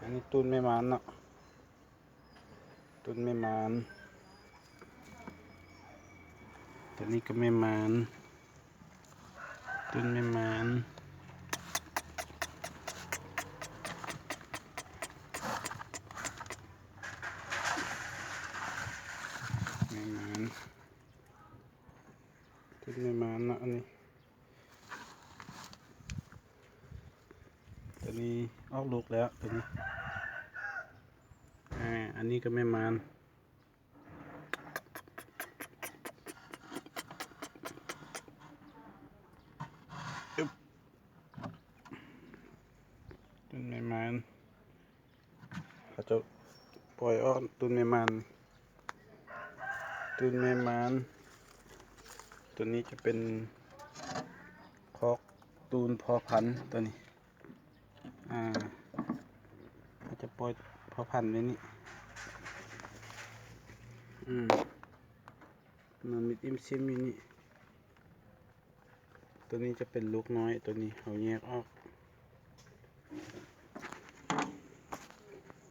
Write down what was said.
ອັນນີ້ຕູນແມ່ມານເນາະ ຕູນແມ່ມານ ຕົວນີ້ກໍແມ່ມານ ຕູນແມ່ມານ ແມ່ມານ ຕູນແມ່ມານເນາະ ອັນນີ້ ຕົວນີ້ອອກລູກແລ້ວ ຕົວນີ້ ອາ ອັນນີ້ກໍແມ່ມານ ຕຶບ ຕູນແມ່ມານ ເຂົາເຈົ້າປ່ອຍອອກຕູນແມ່ມານ ຕູນແມ່ມານ ຕົວນີ້ຈະເປັນຄອກຕູນພໍ່ພັນ ຕົວນີ້ ອາ ເຂົາຈະປ່ອຍພໍ່ພັນໄວ້ນີ້ ອືມ ນອນມິດອີ່ມຊິມຢູ່ນີ້ ຕົວນີ້ຈະເປັນລູກນ້ອຍ ຕົວນີ້ເຮົາແຍກອອກ